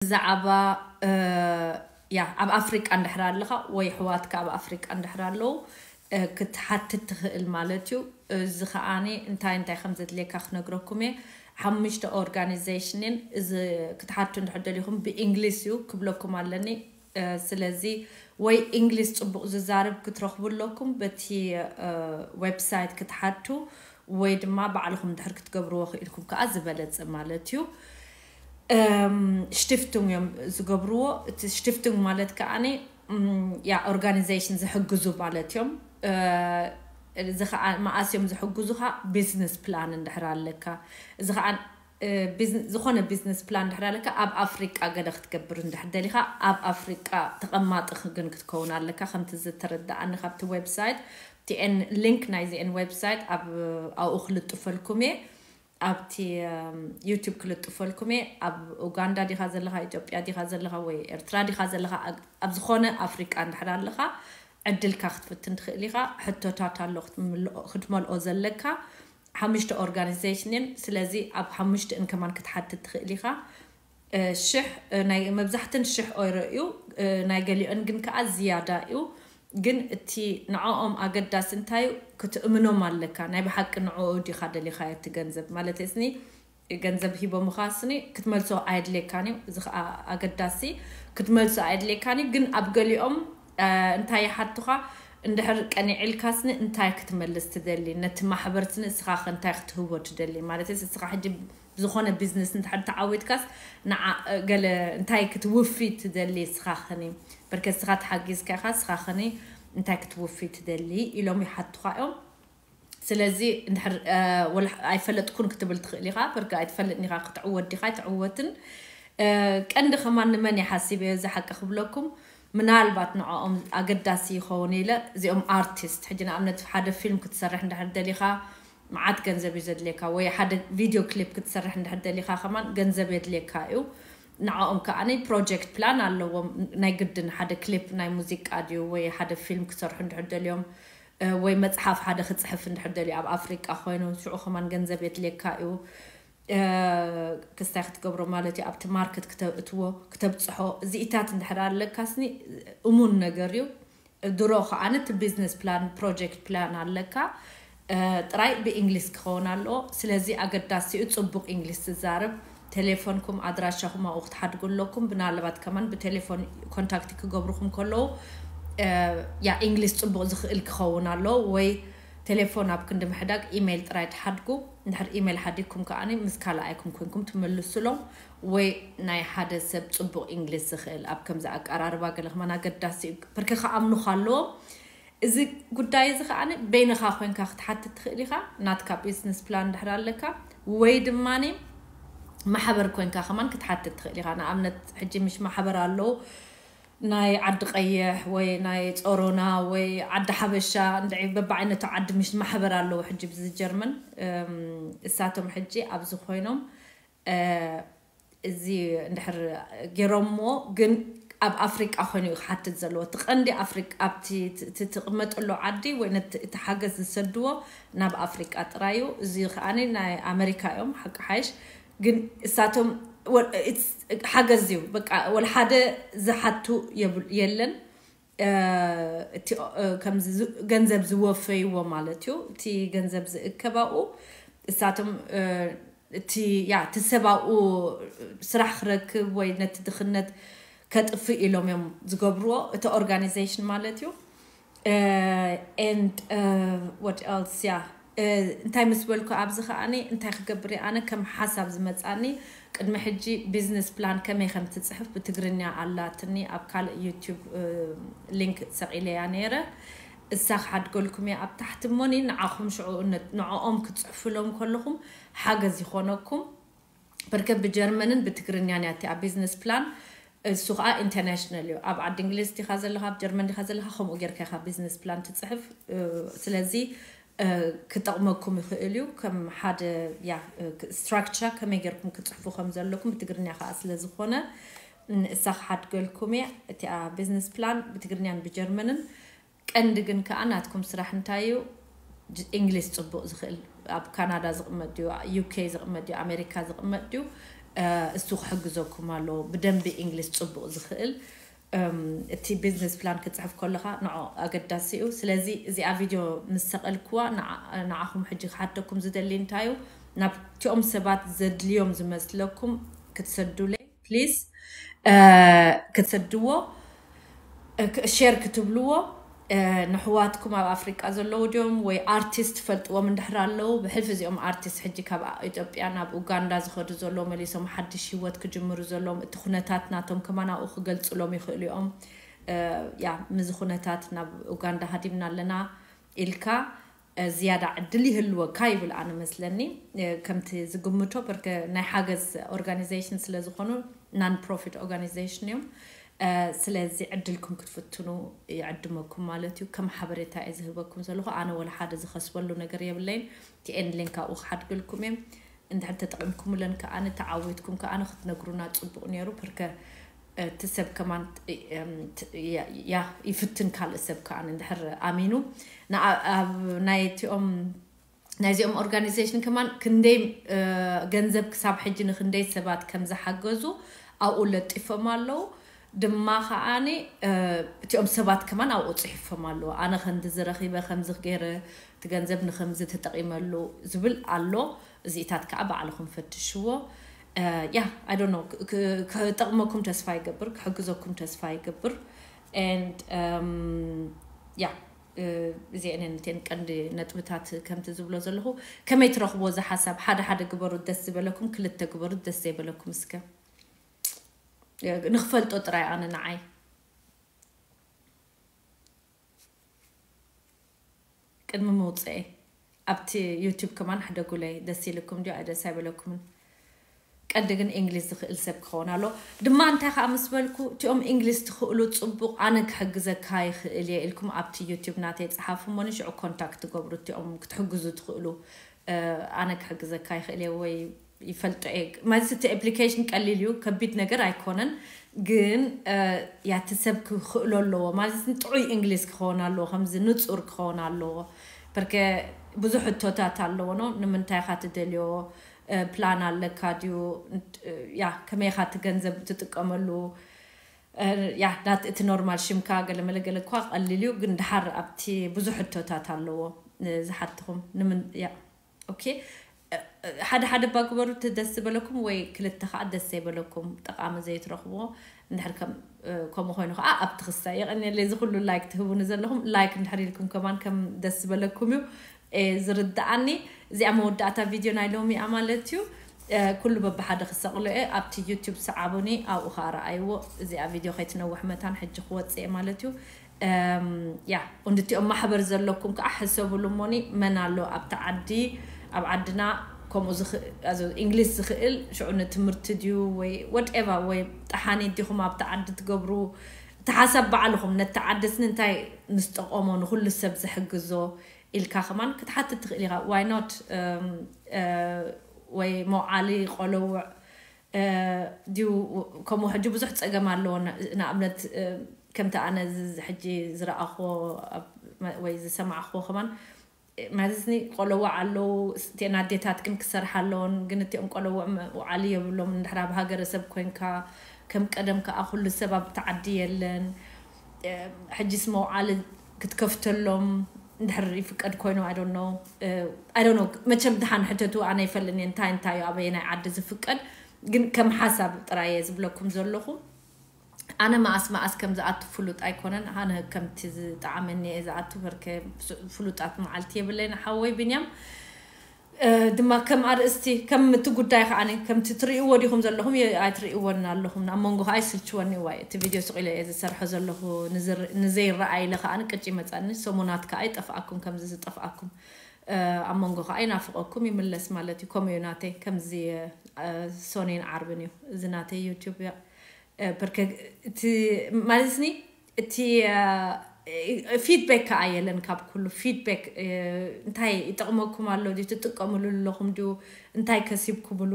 ብዛዕባ ያ ኣብ ኣፍሪቃ እንድሕር ኣለኻ ወይ ኣሕዋትካ ኣብ ኣፍሪቃ እንድሕር ኣለዉ ክትሓትት ትኽእል ማለት እዩ። እዚ ከዓኒ እንታይ እንታይ ከም ዘድልየካ ክነግረኩም እየ። ሓሙሽተ ኦርጋኒዜሽንን እዚ ክትሓቱ እንድሕር ደሊኹም ብእንግሊዝ እዩ ክብለኩም ኣለኒ። ስለዚ ወይ እንግሊዝ ጽቡቕ ዝዛረብ ክትረኽቡ ኣለኩም በቲ ዌብሳይት ክትሓቱ፣ ወይ ድማ ባዕልኹም እንድሕር ክትገብርዎ ክኢልኩም ከዓ ዝበለጸ ማለት እዩ። ሽቲፍቱንግ እዮም ዝገብርዎ። እቲ ሽቲፍቱንግ ማለት ከዓኒ ያ ኦርጋኒዜሽን ዝሕግዙ ማለት እዮም። እዚ ከዓ መኣስ እዮም ዝሕግዙኻ? ቢዝነስ ፕላን እንድሕር ኣለካ፣ እዚ ከዓ ዝኾነ ቢዝነስ ፕላን እንድሕር ኣለካ፣ ኣብ ኣፍሪቃ ገለ ክትገብር እንድሕር ደሊኻ፣ ኣብ ኣፍሪቃ ተቐማጢ ግን ክትከውን ኣለካ። ከምቲ ዝተረዳኣኒ ካብቲ ዌብሳይት፣ ቲኤን ሊንክ ናይዚኤን ዌብሳይት ኣብኡ ክልጥፈልኩም እየ። ኣብቲ ዩቱብ ክልጥፈልኩም እየ። ኣብ ኡጋንዳ ዲኻ ዘለኻ፣ ኢትዮጵያ ዲኻ ዘለኻ፣ ወይ ኤርትራ ዲኻ ዘለኻ፣ ኣብ ዝኾነ ኣፍሪቃ እንድሕር ኣለኻ ዕድልካ ክትፍትን ትኽእል ኢኻ። ሕቶታት ኣሎ ክትመልኦ ዘለካ። ሓሙሽተ ኦርጋኒዜሽን እየን። ስለዚ ኣብ ሓሙሽተን ከማን ክትሓትት ትኽእል ኢኻ። ሽሕ ናይ መብዛሕትን ሽሕ ኦይሮ እዩ። ናይ ገሊኦን ግን ከዓ ዝያዳ እዩ። ግን እቲ ንዕኦም ኣገዳሲ እንታይ እዩ? ክትእምኖም ኣለካ። ናይ ብሓቂ ንዕኡ ዲኻ ደሊኻዮ እቲ ገንዘብ ማለት ስኒ ገንዘብ ሂቦምኻ ስኒ ክትመልሶ ኣየድልየካን እዩ። እዚ ከዓ ኣገዳሲ፣ ክትመልሶ ኣየድልየካን እዩ። ግን ኣብ ገሊኦም እንታይ ይሓቱኻ? እንድሕር ቀኒዒልካ ስኒ እንታይ ክትመልስ ትደሊ? ነቲ ማሕበር ስኒ እስኻ ኸ እንታይ ክትህቦ ትደሊ? ማለት እስኻ ሕጂ ዝኾነ ቢዝነስ እንድሕር ተዓዊትካስ ንዓ ገለ እንታይ ክትውፊ ትደሊ እስኻ ኸኒ? በርከ እስኻ ተሓጊዝካ ኢኻ፣ እስኻ ኸኒ እንታይ ክትውፊ ትደሊ ኢሎም ይሓቱኻ እዮም። ስለዚ እንድሕር ኣይፈለጥኩን ክትብል ትኽእል ኢኻ። በርከ ኣይትፈልጥን ኢኻ፣ ክትዕወት ዲኻ ኣይትዕወትን። ቀንዲ ከማን ንመን ይሓሲብ እየ እዚ ሓቂ ክብለኩም፣ ምናልባት ንዕኦም ኣገዳሲ ይኸውን ኢለ። እዚኦም ኣርቲስት ሕጂ ንኣብነት ሓደ ፊልም ክትሰርሕ እንድሕር ደሊኻ መዓት ገንዘብ እዩ ዘድልየካ፣ ወይ ሓደ ቪድዮ ክሊፕ ክትሰርሕ እንድሕር ደሊኻ ከማን ገንዘብ የድልየካ እዩ። ንዕኦም ከዓኒ ፕሮጀክት ፕላን ኣለዎም። ናይ ግድን ሓደ ክሊፕ ናይ ሙዚቃ ድዩ ወይ ሓደ ፊልም ክሰርሑ እንድሕር ደልዮም፣ ወይ መጽሓፍ ሓደ ክጽሕፍ እንድሕር ደልዩ ኣብ ኣፍሪቃ ኮይኑ ሽዑ ከማን ገንዘብ የድልየካ እዩ። ክስታይ ክትገብሮ ማለት እዩ። ኣብቲ ማርኬት ክተእትዎ፣ ክተብጽሖ እዚኢታት እንድሕር ኣለካስኒ እሙን ነገር እዩ። ድሮ ከዓኒ እቲ ቢዝነስ ፕላን ፕሮጀክት ፕላን ኣለካ፣ ጥራይ ብእንግሊዝ ክኸውን ኣለዎ። ስለዚ ኣገዳሲኡ ጽቡቕ እንግሊዝ ትዛረብ፣ ቴሌፎንኩም ኣድራሻኹም ኣብኡ ክትሓድጉ ኣለኩም። ብናልባት ከማን ብቴሌፎን ኮንታክት ክገብሩኹም ከለዉ ያ እንግሊዝ ጽቡቕ ዝኽእል ክኸውን ኣለዎ። ወይ ቴሌፎን ኣብ ክንዲ ምሕዳግ ኢሜይል ጥራይ ትሓድጉ። እንድሕር ኢሜይል ሓዲግኩም ከዓኒ ምስ ካልኣይኩም ኮንኩም ትምልሱሎም። ወይ ናይ ሓደ ሰብ ጽቡቕ እንግሊዝ ዝኽእል ኣብ ከምዚ ኣቀራርባ ገለ ከማን ኣገዳሲ እዩ። ብርክ ክኣምኑኻ ኣለዎም። እዚ ጉዳይ እዚ ከዓኒ በይንኻ ኮንካ ክትሓትት ትኽእል ኢኻ። ናትካ ቢዝነስ ፕላን እንድሕር ኣለካ ወይ ድማ ማሕበር ኮንካ ከማን ክትሓትት ትኽእል ኢኻ። ንኣብነት ሕጂ ምሽ ማሕበር ኣለዉ ናይ ዓዲ ቀይሕ ወይ ናይ ጾሮና ወይ ዓዲ ሓበሻ እንድዒ በብዓይነቱ ዓዲ ምሽ ማሕበር ኣለዉ ሕጂ ብዚ ጀርመን። እሳቶም ሕጂ ኣብዚ ኮይኖም እዚ እንድሕር ገይሮምዎ ግን ኣብ ኣፍሪቃ ኮይኑ እዩ ክሓትት ዘለዎ። እቲ ቀንዲ ኣፍሪቃ ኣብቲ ትቕመጠሉ ዓዲ ወይ እቲ ሓገዝ ዝሰድዎ ናብ ኣፍሪቃ ጥራይ እዩ። እዚ ከዓኒ ናይ ኣመሪካ እዮም ሓቂ ሓይሽ። ግን እሳቶም ሓገዝ እዩ በቃ ወላ ሓደ ዝሓቱ የለን። እቲ ከምዚ ገንዘብ ዝወፈይዎ ማለት እዩ። እቲ ገንዘብ ዝእከባኡ እሳቶም እቲ ያ እቲ ሰብኣኡ ስራሕ ክረክብ ወይ ነቲ ድኽነት ከጥፍእ ኢሎም እዮም ዝገብርዎ እቲ ኦርጋኒዜሽን ማለት እዩ። And what else? ያ እንታይ ምስ በልኩ ኣብዚ ከዓኒ እንታይ ክገብር እየ ኣነ ከም ሓሳብ ዝመፃኒ ቅድሚ ሕጂ ቢዝነስ ፕላን ከመይ ከም ትፅሕፍ ብትግርኛ ኣላትኒ ኣብ ካልእ ዩቲዩብ ሊንክ ሰቂለያ ነይረ። እሳ ክሓድገልኩም እየ ኣብ ታሕቲ እሞኒ ንዓኹም ሽዑ ንዕኦም ክትፅሕፍሎም ከለኹም ሓገዝ ይኾነኩም። በርከት ብጀርመንን ብትግርኛን እያ እቲኣ ቢዝነስ ፕላን። እሱ ከዓ ኢንተርናሽናል እዩ። ኣብ ዓዲ እንግሊዝ ዲኻ ዘለኻ ኣብ ጀርመን ዲኻ ዘለኻ ከምኡ ጌርካ ኢኻ ቢዝነስ ፕላን ትፅሕፍ። ስለዚ ክጠቕመኩም ይኽእል እዩ ከም ሓደ ያ ስትራክቸር ከመይ ጌርኩም ክትፅሕፉ ከም ዘለኩም ብትግርኛ ከዓ ስለ ዝኾነ እሳ ክሓድገልኩም እየ። እቲኣ ቢዝነስ ፕላን ብትግርኛን ብጀርመንን ቀንዲ ግን ከዓ ናትኩም ስራሕ እንታይ እዩ? እንግሊዝ ፅቡቕ ዝኽእል ኣብ ካናዳ ዝቕመጥ ድዩ፣ ዩኬ ዝቕመጥ ድዩ፣ ኣሜሪካ ዝቕመጥ ድዩ? እሱ ክሕግዘኩም ኣለዎ። ብደንቢ እንግሊዝ ጽቡቕ ዝኽእል እቲ ቢዝነስ ፕላን ክጽሕፍ ከለኻ ንዖ ኣገዳሲ እዩ። ስለዚ እዚኣ ቪድዮ ምስ ሰቐልክዋ ንዓኹም ሕጂ ክሓተኩም ዝደሊ እንታይ እዩ፣ ናብቲኦም ሰባት ዘድልዮም ዝመስለኩም ክትሰዱለይ ፕሊዝ፣ ክትሰድዎ ሸር ክትብልዎ። ንሕዋትኩም ኣብ ኣፍሪቃ ዘለዉ ድዮም ወይ ኣርቲስት ፈልጥዎም እንድሕር ኣለዉ፣ ብሕልፊ እዚኦም ኣርቲስት ሕጂ ካብ ኢትዮጵያ ናብ ኡጋንዳ ዝኸዱ ዘለዉ መሊሶም ሓድሽ ህይወት ክጅምሩ ዘለዎም እቲ ኩነታት ናቶም ከማን ኣብኡ ክገልፅሎም ይኽእሉ እዮም። ያ ምዚ ኩነታት ናብ ኡጋንዳ ሃዲምና ኣለና ኢልካ ዝያዳ ዕድል ይህልወካ ይብል ኣነ መስለኒ። ከምቲ ዝግምቶ በርከ ናይ ሓገዝ ኦርጋኒዜሽን ስለ ዝኾኑ ናን ፕሮፊት ኦርጋኒዜሽን እዮም። ስለዚ ዕድልኩም ክትፍትኑ ይዕድመኩም ማለት እዩ። ከም ሓበሬታ እየ ዝህበኩም ዘለኹ። ኣነ ወላ ሓደ ዝኸስበሉ ነገር የብለይን። ቲኤን ሊንክ ኣብኡ ክሓድግልኩም እዮም። እንድሕር ተጠቒምኩምለን ከኣ ተዓዊትኩም ከኣ ክትነግሩና ጽቡቕ ነይሩ። ፐርከ እቲ ሰብ ከማን ያ ይፍትን ካልእ ሰብ ከኣ እንድሕር ኣሚኑ ናይቲኦም ናይዚኦም ኦርጋኒዜሽን ከማን ክንደይ ገንዘብ ክሳብ ሕጂ ንክንደይ ሰባት ከም ዝሓገዙ ኣብኡ ለጢፎም ኣለዉ። ድማ ከዓኒ እቲኦም ሰባት ከማን ኣብኡ ፅሒፎም ኣለዉ። ኣነ ከምዚ ዝረኺበ ከምዚ ገይረ እቲ ገንዘብ ንከምዚ ተጠቒመሉ ዝብል ኣሎ። እዚኢታት ከዓ ባዕልኹም ፈትሽዎ። ያ ኣይ ዶንት ኖ ክጠቕመኩም ተስፋ ይገብር፣ ክሕግዘኩም ተስፋ ይገብር። And ያ እዚአን ነተን ቀንዲ ነጥብታት ከምቲ ዝብሎ ዘለኹ ከመይ ትረኽብዎ እዚ ሓሳብ? ሓደ ሓደ ግበሩ ደስ ዝበለኩም፣ ክልተ ግበሩ ደስ ዘይበለኩም። እስከ ንክፈልጦ ጥራይ ኣነ ንዓይ ቅድሚ ምውፅኤ ኣብቲ ዩቱብ ከማን ሕደጉለይ። ደስ ኢልኩም ድዩ? ኣይ ደስ ኣይበለኩምን። ቀንዲ ግን እንግሊዝ ዝኽእል ሰብ ክኸውን ኣሎ። ድማ እንታይ ከዓ ምስ በልኩ እቲኦም እንግሊዝ ትኽእሉ ፅቡቕ ኣነ ክሕግዘካ ይኽእል እየ ኢልኩም ኣብቲ ዩቱብ ናተይ ፀሓፉ እሞኒ ሽዑ ኮንታክት ትገብሩ እቲኦም ክትሕግዙ ትኽእሉ። ኣነ ክሕግዘካ ይኽእል እየ ወይ ይፈልጦ እየ ማለት እቲ ኣፕሊኬሽን ቀሊል እዩ፣ ከቢድ ነገር ኣይኮነን። ግን ያቲ ሰብ ክኽእሎ ኣለዎ ማለት ጥዑይ እንግሊዝ ክኸውን ኣለዎ፣ ከምዚ ንፁር ክኸውን ኣለዎ። በርከ ብዙሕ ሕቶታት ኣለዎ ነው ንምንታይ ኢኻ ትደልዮ? ፕላን ኣለካ ድዩ? ያ ከመይ ኢኻ እቲ ገንዘብ ትጥቀመሉ? ያ ናት እቲ ኖርማል ሽምካ ገለመለ ገለ እኳ ቀሊል እዩ፣ ግን ድሓር ኣብቲ ብዙሕ ሕቶታት ኣለዎ ዝሓትኹም። ንምን ያ ኦኬ ሓደ ሓደ ባግበሩ እቲ ደስ ዝበለኩም ወይ ክልተ ከዓ ደስ ዘይበለኩም ጠቃሚ ዘይትረኽብዎ እንድሕር ከም ከምኡ ኮይኑ ከዓ ኣብቲ ክሳ የቀንየለ እዚ ኩሉ ላይክ ትህቡኒ ዘለኹም ላይክ እንድሕር ኢልኩም ከማን ከም ደስ ዝበለኩም እዩ ዝርድኣኒ። እዚኣ መወዳእታ ቪድዮ ናይ ሎሚ እያ ማለት እዩ። ኩሉ በብሓደ ክሰቕሎ እየ ኣብቲ ዩቱብ ሰዓቡኒ ኣብኡ ከዓ ረኣይዎ። እዚኣ ቪድዮ ከይትነውሕ መታን ሕጂ ክወፅእ እየ ማለት እዩ። ያ እንድቲኦም ማሕበር ዘለኩም ከዓ ሕሰብሉ እሞኒ መን ኣሎ ኣብቲ ዓዲ ኣብ ዓድና ከምኡ እንግሊዝ ዝኽእል ሽዑ ንትምህርቲ ድዩ ወይ ወድኤቫ ወይ ጠሓኒ ዲኹም ኣብቲ ዓዲ ትገብሩ እቲ ሓሳብ ባዕልኹም ነቲ ዓድስ እንታይ ምስ ጠቐሞ ንኩሉ ሰብ ዝሕግዞ ኢልካ ከማን ክትሓትት ትኽእል ኢኻ። ዋይ ኖት ወይ መውዓሊ ቆለውዕ ድዩ ከምኡ ሕጂ ብዙሕ ፀገም ኣለዎ። ንኣብነት ከምቲ ኣነ ሕጂ ዝረኣኽዎ ወይ ዝሰማዕኽዎ ከማን ማለት ኒ ቆለውዕ ኣለዉ። እቲአን ኣዴታት ግን ክሰርሓ ኣለዎን ግን እቲኦም ቆለውዕ መውዓሊ የብሎም። እንድሕር ኣብ ሃገረሰብ ኮይንካ ከም ቀደም ከዓ ኩሉ ሰብ ኣብቲ ዓዲ የለን። ሕጂስ መውዓሊ ክትከፍተሎም እንድሕር ይፍቀድ ኮይኑ ኣይ ዶንት ኖ። ኣይ ዶንት ኖ መቸም ድሓን ሕተቱ ኣነ ይፈልኒ እንታይ እንታይ እዩ ኣበየ ናይ ዓዲ ዝፍቀድ ግን ከም ሓሳብ ጥራይ እየ ዝብለኩም ዘለኹ። ኣነ መኣስ መኣስ ከም ዝኣቱ ፍሉጥ ኣይኮነን። ኣነ ከምቲ ዝጠዓመኒ እየ ዝኣቱ በርከ ፍሉጣት መዓልቲ የብለይን ሓወይ ቢንያም። ድማ ከም ኣርእስቲ ከም እቲ ጉዳይ ከዓ ከምቲ ትርእይዎ ዲኹም ዘለኹም ኣይትርእይዎን ኣለኹም ኣብ መንጎ ከዓ ይስልችወኒ ዋይ እቲ ቪድዮ ስቕ ኢለ እየ ዝሰርሖ ዘለኹ። ንዘይረኣይ ኢለ ከዓ ቅጭ ይመፀኒ ሰሙናት ከዓ ይጠፍኣኩም ከምዚ ዝጠፍኣኩም ኣብ መንጎ ከዓ ይናፍቐኩም ይምለስ ማለት እዩ። ከምኡ እዩ ናተይ ከምዚ ሶኔን ዓርብን እዩ እዚ ናተይ ዩቱብ እያ። በርከ እቲ ማለትኒ እቲ ፊድባክ ከዓ የለን ካብ ኩሉ ፊድባክ እንታይ ይጠቕመኩም ኣሎ ድዩ ትጥቀምሉ ኣለኹም ድዩ እንታይ ከሲብኩምሉ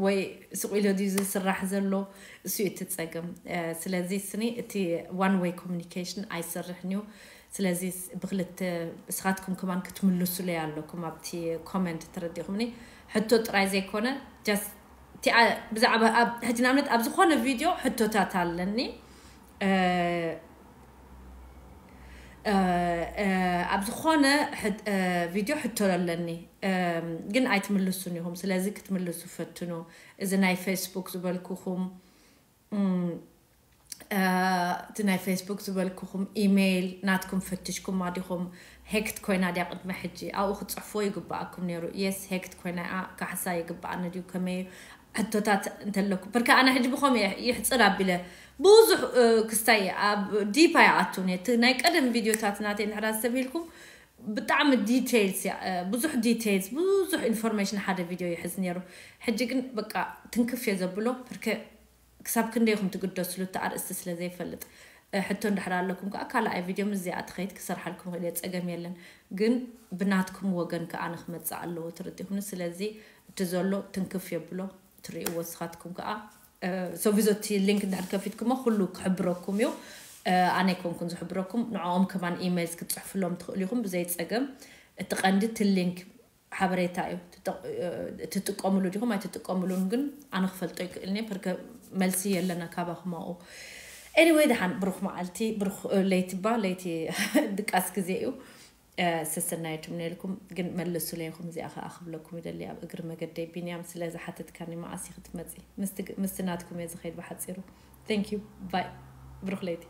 ወይ ስቕ ኢሎ ድዩ ዝስራሕ ዘሎ እሱ እዩ እቲ ፀገም። ስለዚ ስኒ እቲ ዋን ወይ ኮሚኒኬሽን ኣይሰርሕን እዩ። ስለዚ ብክልተ እስኻትኩም ከማን ክትምልሱለይ ኣለኩም ኣብቲ ኮመንት ተረዲኹምኒ ሕቶ ጥራይ ዘይኮነ ጀስት ብዛዕባ ሕጂ ንኣብነት ኣብ ዝኾነ ቪድዮ ሕቶታት ኣለኒ ኣብ ዝኾነ ቪድዮ ሕቶ ኣለኒ ግን ኣይትምልሱን ኢኹም። ስለዚ ክትምልሱ ፈትኑ። እዚ ናይ ፌስቡክ ዝበልኩኹም እቲ ናይ ፌስቡክ ዝበልኩኹም ኢሜይል ናትኩም ፈትሽኩማ ዲኹም? ሄክት ኮይና ድያ ቅድሚ ሕጂ ኣብኡ ክትፅሕፍዎ ይግባኣኩም ነይሩ። የስ ሄክት ኮይና እያ። ካሕሳ ይግባኣኒ ድዩ ከመይ ሕቶታት እንተለኩም? ብርካ ኣነ ሕጂ ብኸም ይሕፅር ኣቢለ ብዙሕ ክስታይ ኣብ ዲፕ ኣይኣቱን እየ። እቲ ናይ ቀደም ቪድዮታት ናተይ ንሕራ ዝተብሂልኩም ብጣዕሚ ዲቴይልስ ብዙሕ ዲቴይልስ ብዙሕ ኢንፎርሜሽን ሓደ ቪድዮ ይሕዝ ነይሩ። ሕጂ ግን በቃ ትንክፍ እየ ዘብሎ። ብርከ ክሳብ ክንደይ ኢኹም ትግደስሉ እቲ ኣርእስቲ ስለ ዘይፈልጥ ሕቶ እንድሕር ኣለኩም ከዓ ካልኣይ ቪድዮ ምስ እዚኣ ትኸይድ ክሰርሓልኩም ክእል እየ። ፀገም የለን። ግን ብናትኩም ወገን ከዓ ንክመፅእ ኣለዎ ትርዲኹኒ። ስለዚ እቲ ዘሎ ትንክፍ የብሎ ትርእይዎ ስኻትኩም ከዓ ሰቪዞ እቲ ሊንክ እንድሕር ከፊትኩሞ ኩሉ ክሕብረኩም እዩ። ኣነ ኣይኮንኩን ዝሕብረኩም። ንዕኦም ከማን ኢሜይልስ ክትፅሕፍሎም ትኽእሉ ኢኹም ብዘይ ፀገም። እቲ ቀንዲ እቲ ሊንክ ሓበሬታ እዩ። ትጥቀምሉ ዲኹም ኣይትጥቀምሉን ግን ኣነ ክፈልጦ ይክእል እየ። ፐርከ መልሲ የለና ካባኹም ኣብኡ። ኤኒወይ ደሓን ብሩኽ መዓልቲ ብሩኽ ለይቲ ባ ለይቲ ድቃስ ግዜ እዩ። ሰሰናየቱም ነልኩም ግን መልሱ ለይኹም እዚኣ ከዓ ክብለኩም ይደሊ ኣብ እግሪ መገደይ ቢንያም ስለ ዝሓተትካኒ መዓስ ክትመፂ ምስቲ ናትኩም እየ ዝኸይድ ብሓፂሩ። Thank you bye። ብሩኽ ለይቲ።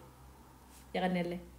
የቐንየለይ።